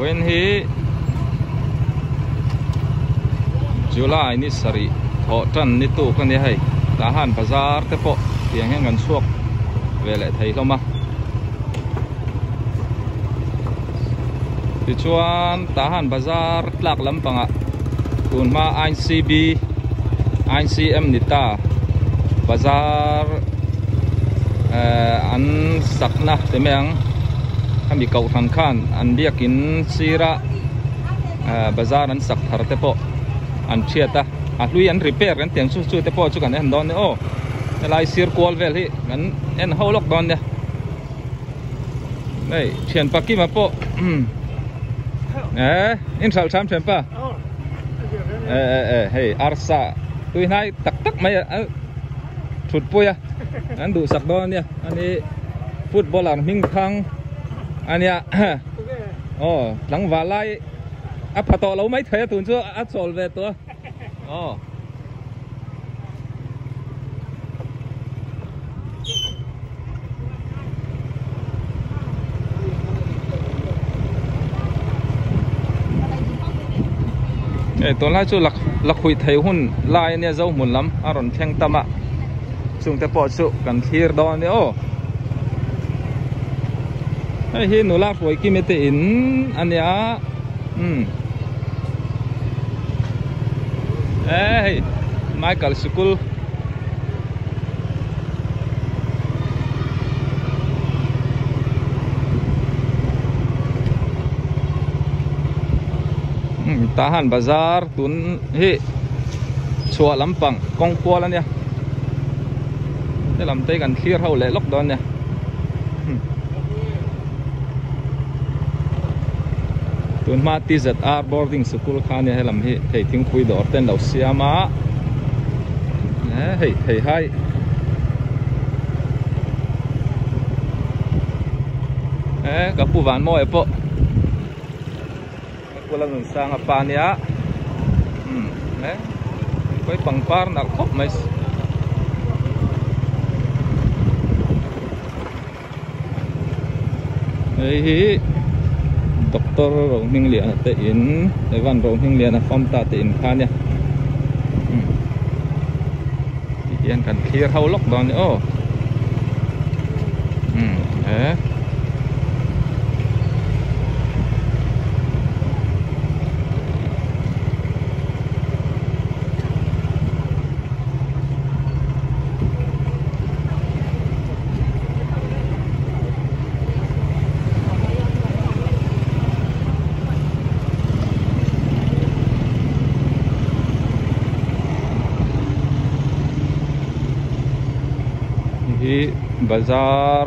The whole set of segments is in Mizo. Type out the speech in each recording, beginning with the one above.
Vawiin hi July ni sarih thawh tan ni tuk a nia hei tah han bazar te pawh tiang hian kan chhuak ve leh thei hlawm a tichuan tah han bazar tlak lampangah tun hma I_C_B I_C_M ni ta bazar ehh an sakna ti mai ang hemi kohhran khan an biakin sira ehh bazar an sak thar te pawh an thiat a a hlui an repair kan tih ang chu chu te pawh chu kan en dawn nia aw helai sir kual vel hi kan en ho lawk dawn nia hei thianpa kima pawh eh in hralh tham thianpa eh eh eh hei arsa tui hnai tak tak mai a thut pui a an duhsak dawn ania ani footballer hming thang ania aw tlangval lai a pha tawh lo mai thei a tun chu a chawl ve tawh a aw. Hei tunlai chu lakhuih thei hun lai ania zo hmun lam a rawn thleng tam a chungte pawh chu kan thlir dawn ania aw hei hi nula hruai kimi te in ania umm e hei Michael sikul Tah han bazar tun hi chhuah lampang kawng kual ania helam te hi kan thlir ho leh lawk dawn ania tun hma TZR boarding sikul kha ania helam hi thei thingpui dawr te an lo siam a hei thei hai eh ka pu van mawi pawh ka pu la nun sang a pa ania umm eh khawi pangpar nalh khawp mai Hei hi Doctor Rohmingliana te in Evan Rohmingliana famta te in kha ania ti hian kan thlir ho lawk dawn a ni aw umm he. Hi bazar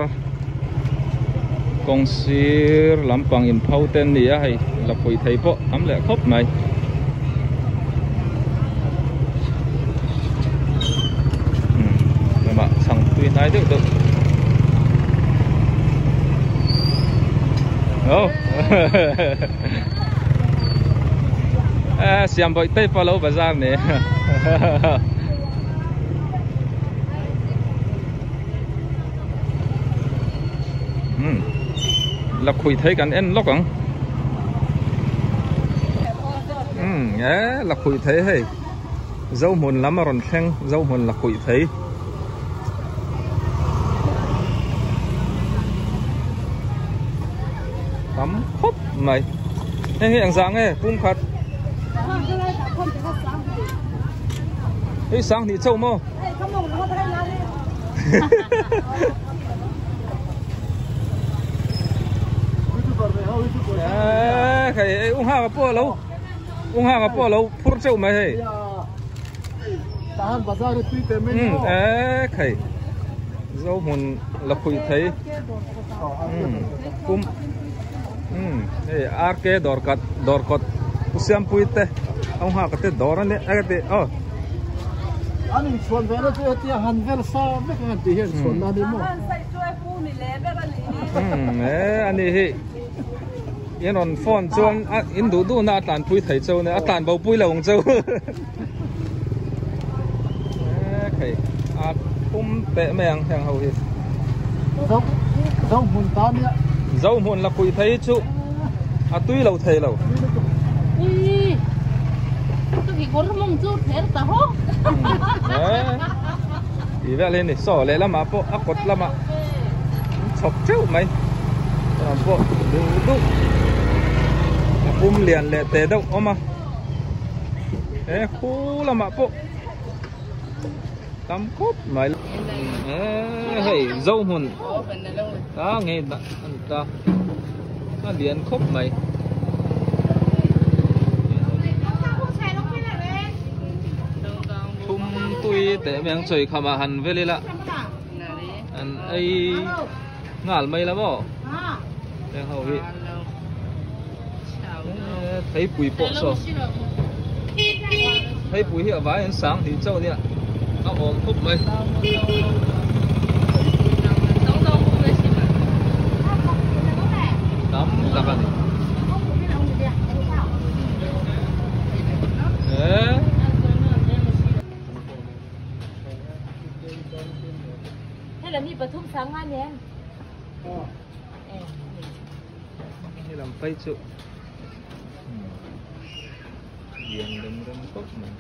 kawng sir lampang in pho te an ni a hei la phui thei pawh tam leh khawp mai. Lamah chhang tui hnai deuh deuh oh siam bawih te pawh lo bazar ni la khuih thei kan en lawk ang umm e la khuih thei hei. Zohmun lam a rawn thleng Zohmun la khuih thei. Tam khawp mai. Heng hi engzah nge pum khat? Hei sang hnih chauh maw? Eee hei u nghak a pawh a lo. U nghak a pawh a lo phur teuh mai hei. Tahan bazar hi tui teh mai ni maw? Eee khai zo hmun la khuih thei pum hei RK dawr kat dawr kawt u Siampui te u nghak te dawr a nia a ka ti aw. An inchhuan ve na chu hetia han vel sa vek ang an tih hian chhuan na a ni maw? Eee a ni hi. In rawn phone chuan a in duh duh na a tlan pui thei cheu nia a tlan bo pui lo ang cheu e khei a thum teh mai ang heng ho hi zo zo hmun ta nia zo hmun la pui thei chu A tui lo thei lo. Ti vel hi ni saw lehlamah pawh a kawt lamah an chhawp teuh mai chuan pawh duh duh a pum lian leh teh deuh awm a he khu lamah pawh tam khawp mai hei zo hmun ta ngei a ni ta a lian khawp mai. Thum tui teh mai ang chawi khamah han vel ila an ei nghal mai la maw heng ho hi theipui pawh saw theipui hi a vai an sang hnih chauh ania a awm khawp mai. Tam tak a ni. Hei lam phei chu lian rem rem khawp mai.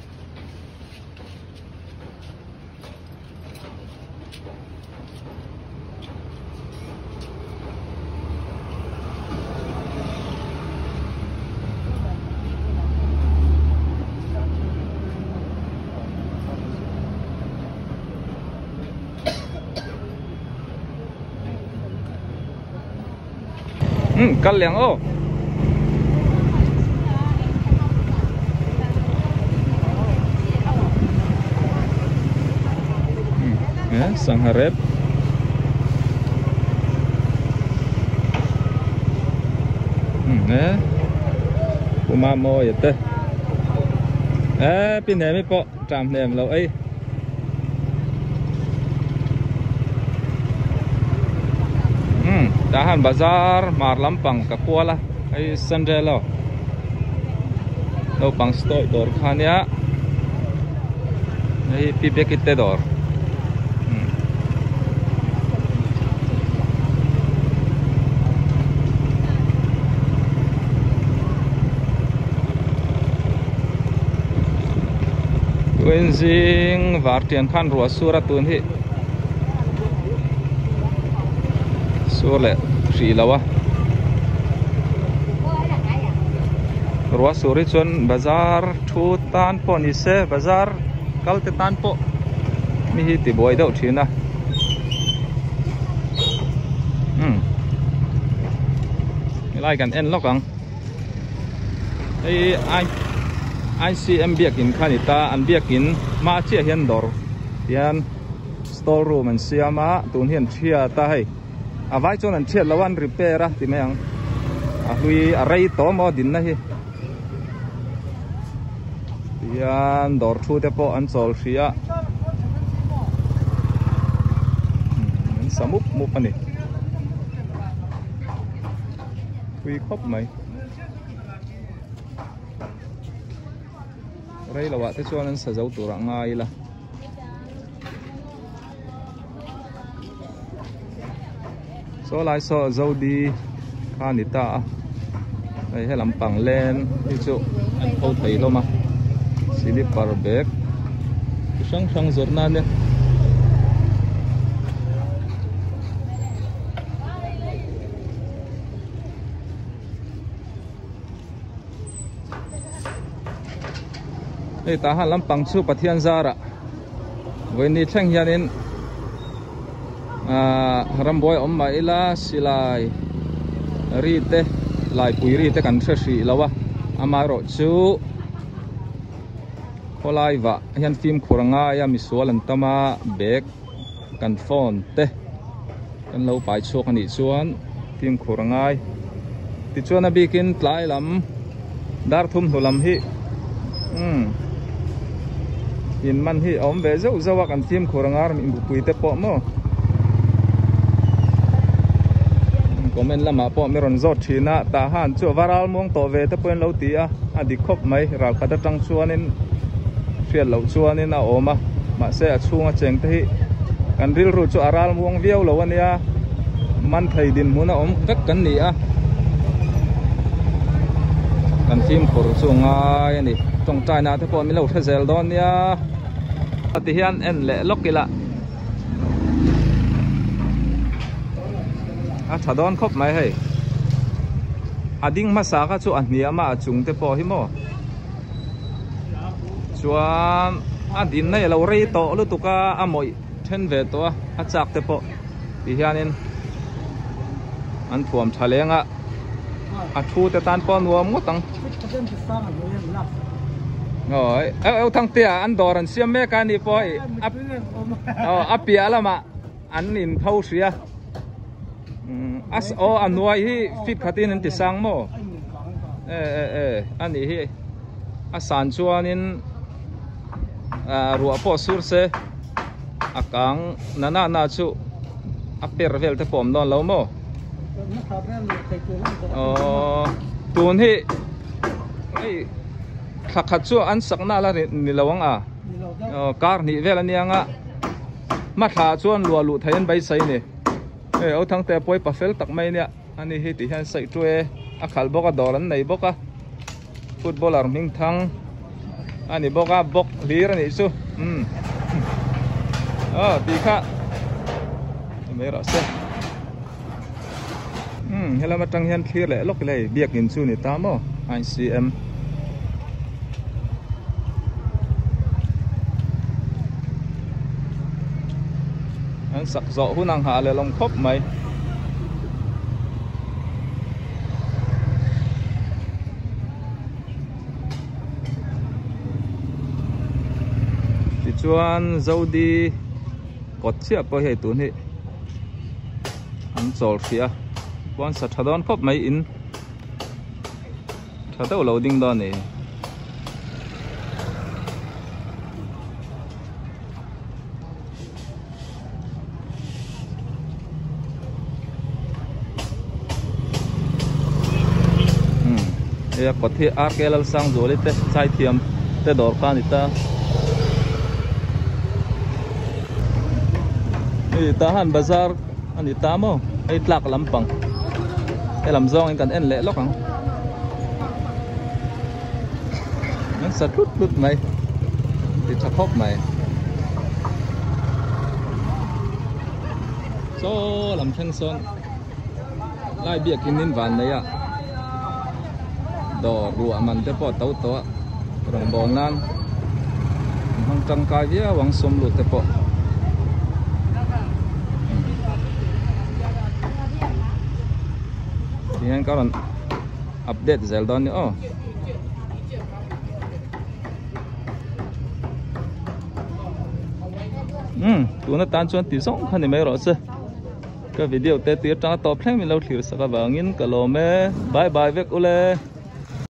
Um kal leh ang aw. Um sangha rep. Um e puma mawi te e pi hnem hi pawh ṭam hnem lo ei. Um tah hian bazar hmar lampang ka kual a hei sandal aw naupang stawih dawr kha ania hei pi beki te dawr um Tuin zing var tian khan ruah sur a tun hi sur leh hrih lo a ruah sur hi chuan bazar thu tan pawh ni se bazar kal te tan pawh mi hi ti buai deuh thin a umm helai kan en lawk ang. Hei I ICM biakin kha a ni ta an biakin hma chiah hian dawr hian store room an siam a tun hi an thiat a hei a vai chuan an thiat lo a an repair a ti mai ang a hlui a rei tawh maw dinna hi tihian dawr thu te pawh an chawl hrih a an sa mup mup a ni. Thui khawp mai. Rei lo ah te chuan an sa zo tur ah ngai ila. Saw lai saw zo di kha ni ta a. Hei he lampang len hi chu an pho thei hlawm a. Silipar bag chi hrang hrang zawrhna ania. Hei tah han lampang chu Pathian zarah vawiin thleng hianin ahh rambuai awm mah ila silai ri te laipui ri te kan hre hrih lo a amaherawh chu khawlai vah hian fimkhur a ngai a misual an tam a bag kan phone te kan lo pai chhuak a nih chuan fimkhur a ngai tichuan a bikin tlai lam dar thum hnu lam hi umm in man hi a awm ve zeuh zeuh a kan fimkhur a ngar mipui te pawh maw comment lamah pawh mi rawn zawt thin a tah han chu a va ral muang tawh ve te pawhin lo ti a a dik khawp mai ral khat atang chuanin hriat loh chuanin a awm a mahse a chhunga cheng te hi kan rilru chu a ral muang viau lo a nia man thei dinhmun a awm vek kan ni a. Kan fimkhur chu ngai a ni. Tawngtaina te pawh min lo hre zel dawn nia. Ti hian en leh lawk ila. A tha dawn khawp mai hei. A ding hmasa kha chu a hniam a a chung te pawh hi maw. Chuan a din na i lo rei tawh lutuk a a mawih then ve tawh a a chak te pawh ti hianin an thuam tha leng a a thu te tan pawh a nuam ngawt ang. Aw eu thangte ah an dawr an siam mek a ni pawh hei a piah lamah an in tho hria aw a nuai hi fit khatin an ti sang maw e e e a nih hi a san chuanin ruah pawh sur se a kang na na na chu a per vel te pawh awm dawn lo maw aw tun hi hei thla khat chu an sakna la ni lo ang a aw kar hnih vel a nia nga hma thla chuan luah luh theih an beisei a ni hei au thangte pawi pa fel tak mai ania ani hi tih hian saih tue a khalh bawk a dawr an nei bawk a footballer hming thang a ni bawk a bawk hlir a nih chu umm aw tih kha mai rawh se umm helam atang hian thlir leh lawk ila hei biakin chu ni ta maw I_C_M an sak zawh hun ang hah leh lawm khawp mai. Tichuan Zodi kawt chiah pawh hei tun hi an chawl hrih a chuan sa tha dawn khawp mai in tha deuh lo ding dawn a ni. Hei a kawt hi RK Lalsangzuali te zaithiam te dawr kha a ni ta. Hei Tahan bazar a ni ta maw hei tlak lampang helam zawngin kan en leh lawk ang. An sa tlut tlut mai ti tha khawp mai saw lam thleng sawn lai biakin in van nei a dawr ruah man te pawh a to tawh a rawngbâwl nan an hmang tangkai viau ang sawm lut te pawh. Tihian ka rawn update zel dawn ni aw. Umm tuna tan chuan ti zawng kha ni mai rawh se ka video te tui atanga tawp thleng min lo thlir sak avangin ka lawm e bye bye vek ule.